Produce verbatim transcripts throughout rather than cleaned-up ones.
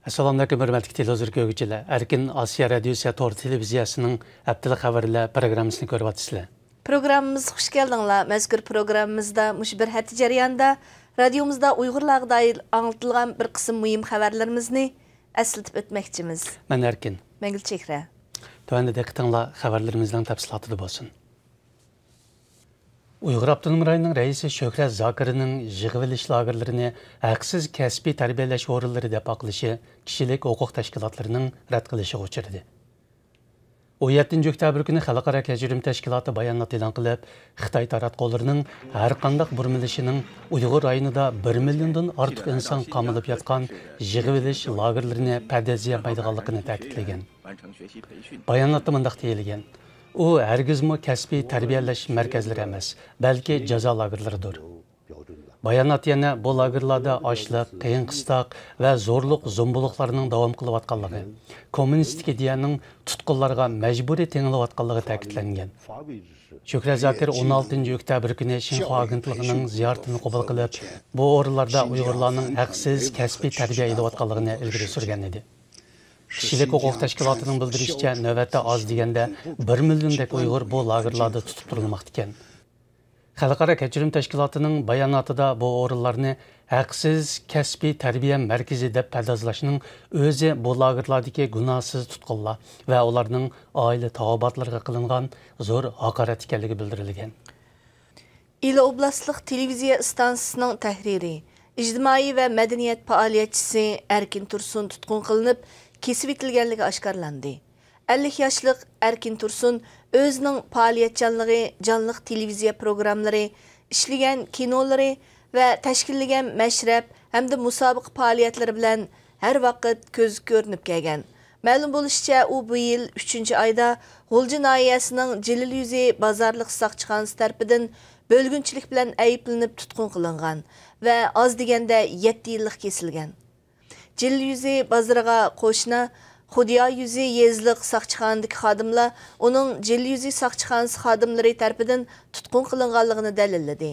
ئەسسالامۇئەلەيكۇم، ھۆرمەتلىك تېلېۋىزور كۆرگۈچىلەر. ئەركىن ئاسىيا رادىيوسى تور تېلېۋىزىيەسىنىڭ ھەپتىلىك خەۋەرلەر پروگراممىسىنى كۆرۈۋاتىسىلەر. پروگراممىمىزغا خۇش كەلدىڭلار. مەزكۇر پروگراممىمىزدا مۇشۇ بىر ھەپتە جەريانىدا رادىيومىزدا ئۇيغۇرلارغا دائىر ئاڭلىتىلغان بىر قىسىم مۇھىم خەۋەرلىرىمىزنى ئەسلىتىپ ئۆتمەكچىمىز. مەن ئەركىن. مەن گۈلچېھرە. تۆۋەندە دىققىتىڭلار خەۋەرلىرىمىزنىڭ تەپسىلاتىدا بولسۇن. ئۇيغۇر ئاپتونوم رايونىنىڭ رەئىسى شۆھرەت زاكىرنىڭ يىغىۋېلىش لاگېرلىرىنى ھەقسىز كەسپىي تەربىيەلەش ئورۇنلىرى دەپ ئاتىلىشى كىشىلىك ھوقۇق تەشكىلاتلىرىنىڭ رەت قىلىشىغا ئۇچرىدى. ئون يەتتىنچى ئۆكتەبىر كۈنى خەلقئارا كەچۈرۈم تەشكىلاتى بايانات ئېلان قىلىپ، خىتاي تاراتقۇلىرىنىڭ ھەرقانداق بۇرمىلىشىنىڭ ئۇيغۇر رايونىدا بىر مىليوندىن ئارتۇق ئىنسان قامىلىپ ياتقان يىغىۋېلىش لاگېرلىرىنى پەردە زىيان بەرمەيدىغانلىقىنى تەكىتلىگەن. باياناتتا مۇنداق دېيىلگەن: «ئۇ ھەرگىزمۇ كەسپىي تەربىيەلەش مەركەزلىرى ئەمەس، بەلكى جازا لاگېرلىرىدۇر.» بايانات يەنە بۇ لاگېرلاردا ئاچلىق، قىيىن-قىستاق ۋە زورلۇق زومبۇلۇقلارنىڭ داۋام قىلىۋاتقانلىقى، كوممۇنىستىك ئىدىيەنىڭ تۇتقۇنلارغا مەجبۇرىي تېڭىلىۋاتقانلىقى تەكىتلەنگەن. شۆھرەت زاكىر ئون ئالتىنچى ئۆكتەبىر كۈنى شىنخۇا ئاگېنتلىقىنىڭ زىيارىتىنى قوبۇل قىلىپ، بۇ ئورۇنلاردا ئۇيغۇرلارنىڭ ھەقسىز كەسپىي تەربىيە ئېلىۋاتقانلىقىنى ئىلگىرى سۈرگەن ئىدى. كىشىلىك ھوقۇق تەشكىلاتىنىڭ بىلدۈرۈشىچە، نۆۋەتتە ئاز دېگەندە بىر مىليوندەك ئۇيغۇر بۇ لاگېرلاردا تۇتۇپ تۇرۇلماقتا ئىكەن. خەلقئارا كەچۈرۈم تەشكىلاتىنىڭ باياناتىدا بۇ ئورۇنلارنى ھەقسىز كەسپىي تەربىيە مەركىزى دەپ پەردازلاشنىڭ ئۆزى بۇ لاگېرلاردىكى گۇناھسىز تۇتقۇنلار ۋە ئۇلارنىڭ ئائىلە تاۋابىئاتلىرىغا قىلىنغان زور ھاقارەت ئىكەنلىكى بىلدۈرۈلگەن. ئىلى ئوبلاستلىق تېلېۋىزىيە ئىستانسىسىنىڭ تەھرىرى، ئىجتىمائىي ۋە مەدەنىيەت پائالىيەتچىسى ئەركىن تۇرسۇن تۇتقۇن قىلىنىپ، كېسىۋېتىلگەنلىكى ئاشكارىلاندى. ئەللىك ياشلىق ئەركىن تۇرسۇن ئۆزىنىڭ پائالىيەتچانلىقى، جانلىق تېلېۋىزىيە پروگراممىلىرى، ئىشلىگەن كىنولىرى ۋە تەشكىللىگەن مەشرەپ ھەمدە مۇسابىقە پائالىيەتلىرى بىلەن ھەر ۋاقىت كۆزگە كۆرۈنۈپ كەلگەن. مەلۇم بولۇشىچە، ئۇ بۇ يىل ئۈچىنچى ئايدا غۇلجا ناھىيەسىنىڭ جېلىل يۈزى بازارلىق ساقچىخانىسى تەرىپىدىن بۆلگۈنچىلىك بىلەن ئەيىبلىنىپ تۇتقۇن قىلىنغان ۋە ئاز دېگەندە يەتتە يىللىق كېسىلگەن. جېلىل يۈزى بازىرىغا قوشنا خۇديا يۈزى يېزىلىق ساقچىخانىدىكى خادىملار ئۇنىڭ جېلىل يۈزى ساقچىخانىسى خادىملىرى تەرىپىدىن تۇتقۇن قىلىنغانلىقىنى دەلىللىدى.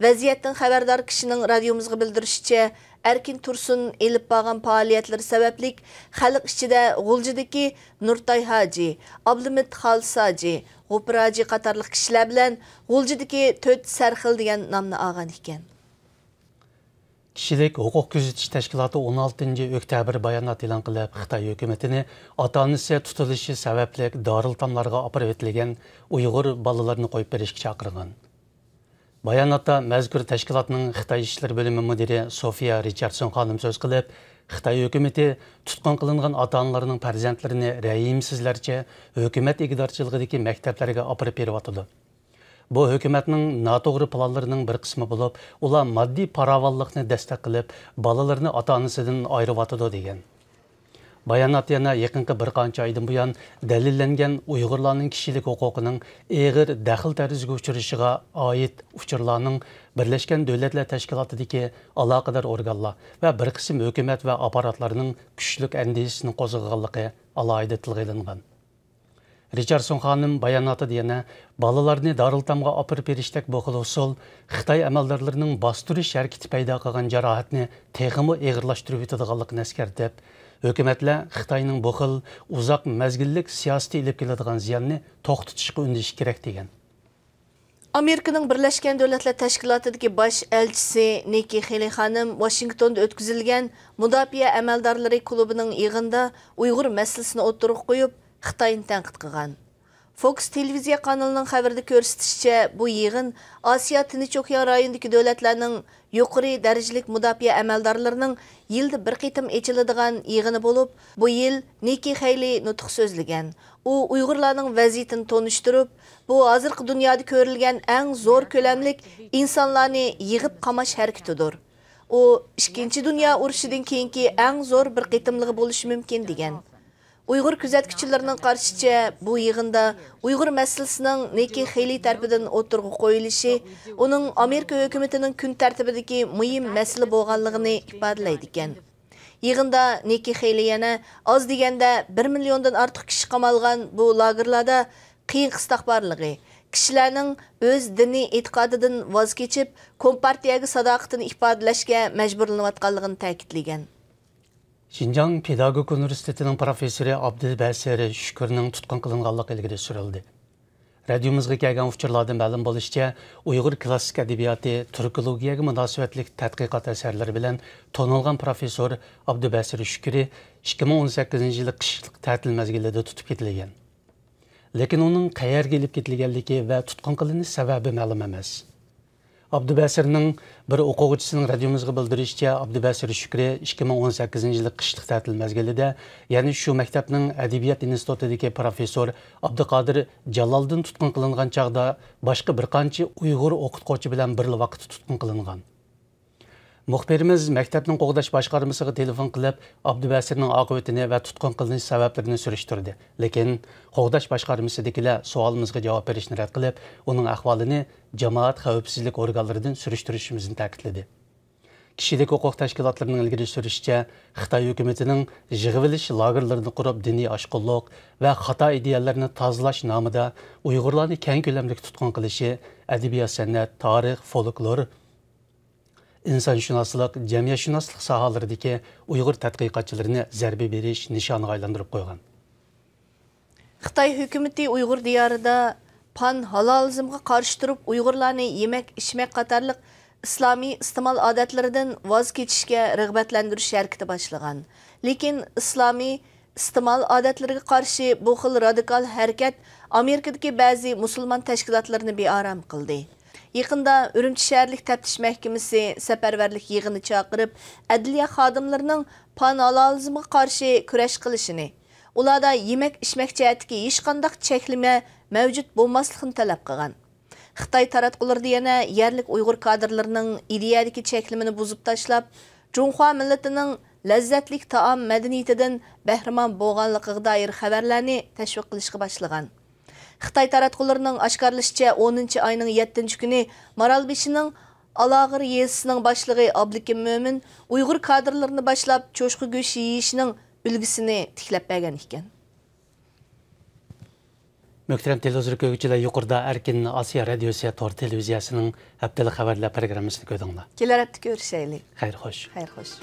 ۋەزىيەتتىن خەۋەردار كىشىنىڭ رادىيومىزغا بىلدۈرۈشىچە، ئەركىن تۇرسۇن ئېلىپ بارغان پائالىيەتلىرى سەۋەبلىك خەلق ئىچىدە غۇلجىدىكى نۇرتاي ھاجى، ئابلىمىت خالىس ھاجى، غوپۇر ھاجى قاتارلىق كىشىلەر بىلەن غۇلجىدىكى تۆت سەرخىل دېگەن نامنى ئالغان ئىكەن. كىشىلىك ھوقۇق كۆزىتىش تەشكىلاتى ئون ئالتىنچى ئۆكتەبىر بايانات ئېلان قىلىپ، خىتاي ھۆكۈمىتىنى ئاتا-ئانىسى تۇتۇلۇشى سەۋەبلىك دارىلئېتاملارغا ئاپىرىۋېتىلگەن ئۇيغۇر بالىلىرىنى قويۇپ بېرىشكە چاقىرغان. باياناتتا مەزكۇر تەشكىلاتنىڭ خىتاي ئىشلىرى بۆلۈمى مۇدىرى سوفىيا رىچاردسون خانىم سۆز قىلىپ، خىتاي ھۆكۈمىتى تۇتقۇن قىلىنغان ئاتا-ئانىلارنىڭ پەرزەنتلىرىنى رەھىمسىزلەرچە ھۆكۈمەت ئىگىدارچىلىقىدىكى مەكتەپلەرگە ئاپىرىپ بېرىۋاتىدۇ. بۇ ھۆكۈمەتنىڭ ناتوغرا پىلانلىرىنىڭ بىر قىسمى بولۇپ، ئۇلار ماددىي پاراۋانلىقنى دەستەك قىلىپ، بالىلىرىنى ئاتا-ئانىسىدىن ئايرىۋاتىدۇ، دېگەن. بايانات يەنە يېقىنقى بىر قانچە ئايدىن بۇيان دەلىللەنگەن ئۇيغۇرلارنىڭ كىشىلىك ھوقۇقىنىڭ ئېغىر دەخلى-تەرۇزىگە ئۇچرىشىغا ئائىت ئۇچۇرلارنىڭ بىرلەشكەن دۆلەتلەر تەشكىلاتىدىكى ئالاقىدار ئورگانلار ۋە بىر قىسىم ھۆكۈمەت ۋە ئاپپاراتلارنىڭ كۈچلۈك ئەندىشىسىنى قوزغىغانلىقى ئالاھىدە تىلغا ئېلىنغان. رىچاردسون خانىم باياناتىدا يەنە بالىلارنى دارىلئېتامغا ئاپىرىپ بېرىشتەك بۇ خىل ئۇسۇل خىتاي ئەمەلدارلىرىنىڭ باستۇرۇش ھەرىكىتى پەيدا قىلغان جاراھەتنى تېخىمۇ ئېغىرلاشتۇرۇۋېتىدىغانلىقىنى ئەسكەرتىپ، ھۆكۈمەتلەر خىتاينىڭ بۇ خىل ئۇزاق مەزگىللىك سىياسىتى ئېلىپ كېلىدىغان زىياننى توختىتىشقا ئۈندىشى كېرەك، دېگەن. ئامېرىكىنىڭ بىرلەشكەن دۆلەتلەر تەشكىلاتىدىكى باش ئەلچىسى نىككى خېلى خانىم ۋاشىنگتوندا ئۆتكۈزۈلگەن مۇداپىئە ئەمەلدارلىرى كۇلۇبىنىڭ يىغىنىدا ئۇيغۇر مەسىلىسىنى ئوتتۇرىغا قويۇپ، خىتاينى تەنقىد قىلغان. فوكس تېلېۋىزىيە قانىلىنىڭ خەۋىرىدە كۆرسىتىشىچە، بۇ يىغىن ئاسىيا تىنچ ئوكيان رايونىدىكى دۆلەتلەرنىڭ يۇقىرى دەرىجىلىك مۇداپىئە ئەمەلدارلىرىنىڭ يىلدا بىر قېتىم ئېچىلىدىغان يىغىنى بولۇپ، بۇ يىل نىككى خېيلى نۇتۇق سۆزلىگەن. ئۇ ئۇيغۇرلارنىڭ ۋەزىيىتىنى تونۇشتۇرۇپ، بۇ ھازىرقى دۇنيادا كۆرۈلگەن ئەڭ زور كۆلەملىك ئىنسانلارنى يىغىپ قاماش ھەرىكىتىدۇر. ئۇ ئىككىنچى دۇنيا ئۇرۇشىدىن كېيىنكى ئەڭ زور بىر قېتىملىقى بولۇشى مۇمكىن، دېگەن. ئۇيغۇر كۆزەتكۈچىلىرىنىڭ قارىشىچە، بۇ يىغىندا ئۇيغۇر مەسىلىسىنىڭ نىككى خېلى تەرىپىدىن ئوتتۇرىغا قويۇلۇشى ئۇنىڭ ئامېرىكا ھۆكۈمىتىنىڭ كۈن تەرتىپىدىكى مۇھىم مەسىلە بولغانلىقىنى ئىپادىلەيدىكەن. يىغىندا نىككى خېلى يەنە ئاز دېگەندە بىر مىليوندىن ئارتۇق كىشى قامالغان بۇ لاگېرلاردا قىيىن-قىستاق بارلىقى، كىشىلەرنىڭ ئۆز دىنىي ئېتىقادىدىن ۋاز كېچىپ، كومپارتىيەگە ساداقىتىنى ئىپادىلەشكە مەجبۇرلىنىۋاتقانلىقىنى تەكىتلىگەن. شىنجاڭ پېداگوگىكا ئۇنىۋېرسىتېتىنىڭ پروفېسسورى ئابدۇبەسىر شۈكۈرنىڭ تۇتقۇن قىلىنغانلىقى ئىلگىرى سۈرۈلدى. رادىيومىزغا كەلگەن ئۇچۇرلاردىن مەلۇم بولۇشىچە، ئۇيغۇر كلاسسىك ئەدەبىياتى، تۈركولوگىيەگە مۇناسىۋەتلىك تەتقىقات ئەسەرلىرى بىلەن تونۇلغان پروفېسسور ئابدۇبەسىر شۈكۈرى ئىككى مىڭ ئون سەككىزىنچى يىلى قىشلىق تەتىل مەزگىلىدە تۇتۇپ كېتىلگەن. لېكىن ئۇنىڭ قەيەرگە ئېلىپ كېتىلگەنلىكى ۋە تۇتقۇن قىلىنىش سەۋەبى مەلۇم ئەمەس. ئابدۇبەسىرنىڭ بىر ئوقۇغۇچىسىنىڭ رادىيومىزغا بىلدۈرۈشىچە، ئابدۇبەسىر شۈكرى ئىككى مىڭ ئون سەككىزىنچى يىلى قىشلىق تەتىل مەزگىلىدە يەنە شۇ مەكتەپنىڭ ئەدەبىيات ئىنستىتۇتىدىكى پروفېسسور ئابدۇقادىر جالالدىن تۇتقۇن قىلىنغان چاغدا باشقا بىر قانچە ئۇيغۇر ئوقۇتقۇچى بىلەن بىرلا ۋاقىتتا تۇتقۇن قىلىنغان. مۇخبىرىمىز مەكتەپنىڭ قوغداش باشقارمىسىغا تېلېفون قىلىپ، ئابدۇبەسىرنىڭ ئاقىۋىتىنى ۋە تۇتقۇن قىلىنىش سەۋەبلىرىنى سۈرۈشتۈردى. لېكىن قوغداش باشقارمىسىدىكىلەر سوئالىمىزغا جاۋاب بېرىشنى رەت قىلىپ، ئۇنىڭ ئەھۋالىنى جامائەت خەۋپسىزلىك ئورگانلىرىدىن سۈرۈشتۈرۈشىمىزنى تەكىتلىدى. كىشىلىك ھوقۇق تەشكىلاتلىرىنىڭ ئىلگىرى سۈرۈشىچە، خىتاي ھۆكۈمىتىنىڭ يىغىۋېلىش لاگېرلىرىنى قۇرۇپ، دىنىي ئاشقۇنلۇق ۋە خاتا ئىدىيەلەرنى تازىلاش نامىدا ئۇيغۇرلارنى كەڭ كۆلەملىك تۇتقۇن قىلىشى ئەدەبىيات-سەنئەت، تارىخ، فولكلور، ئىنسانشۇناسلىق، جەمئىيەتشۇناسلىق ساھەلىرىدىكى ئۇيغۇر تەتقىقاتچىلىرىنى زەربە بېرىش نىشانىغا ئايلاندۇرۇپ قويغان. خىتاي ھۆكۈمىتى ئۇيغۇر دىيارىدا پان ھالالىزمغا قارشى تۇرۇپ، ئۇيغۇرلارنى يېمەك، ئىچمەك قاتارلىق ئىسلامىي ئىستېمال ئادەتلىرىدىن ۋاز كېچىشكە رىغبەتلەندۈرۈش ھەرىكىتى باشلىغان. لېكىن ئىسلامىي ئىستېمال ئادەتلىرىگە قارشى بۇ خىل رادىكال ھەرىكەت ئامېرىكىدىكى بەزى مۇسۇلمان تەشكىلاتلىرىنى بىئارام قىلدى. يېقىندا ئۈرۈمچى شەھەرلىك تەپتىش مەھكىمىسى سەپەرۋەرلىك يىغىنى چاقىرىپ، ئەدلىيە خادىملىرىنىڭ پان ھالالىزمغا قارشى كۈرەش قىلىشىنى، ئۇلاردا يېمەك-ئىچمەك جەھەتتىكى ھېچقانداق چەكلىمە مەۋجۇت بولماسلىقىنى تەلەپ قىلغان. خىتاي تاراتقۇلىرىدا يەنە يەرلىك ئۇيغۇر كادىرلىرىنىڭ ئىدىيەدىكى چەكلىمىنى بۇزۇپ تاشلاپ، جۇڭخۇا مىللىتىنىڭ لەززەتلىك تائام مەدەنىيىتىدىن بەھرىمەن بولغانلىقىغا دائىر خەۋەرلەرنى تەشۋىق قىلىشقا باشلىغان. خىتاي تاراتقۇلىرىنىڭ ئاشكارىلىشىچە، ئونىنچى ئاينىڭ يەتتىنچى كۈنى مارالبېشىنىڭ ئالاغىر يېزىسىنىڭ باشلىقى ئابلىكىم مۆمىن ئۇيغۇر كادىرلىرىنى باشلاپ، چوشقا گۆشى يېيىشنىڭ ئۈلگىسىنى تىكلەپ بەرگەن ئىكەن. مۆھتەرەم تېلېۋىزور كۆرگۈچىلەر، يۇقىرىدا ئەركىن ئاسىيا رادىيوسى تور تېلېۋىزىيەسىنىڭ ھەپتىلىك خەۋەرلەر پروگراممىسىنى كۆردۈڭلار. كېلەر ھەپتە كۆرۈشەيلى. خەير خوش. خەير خوش.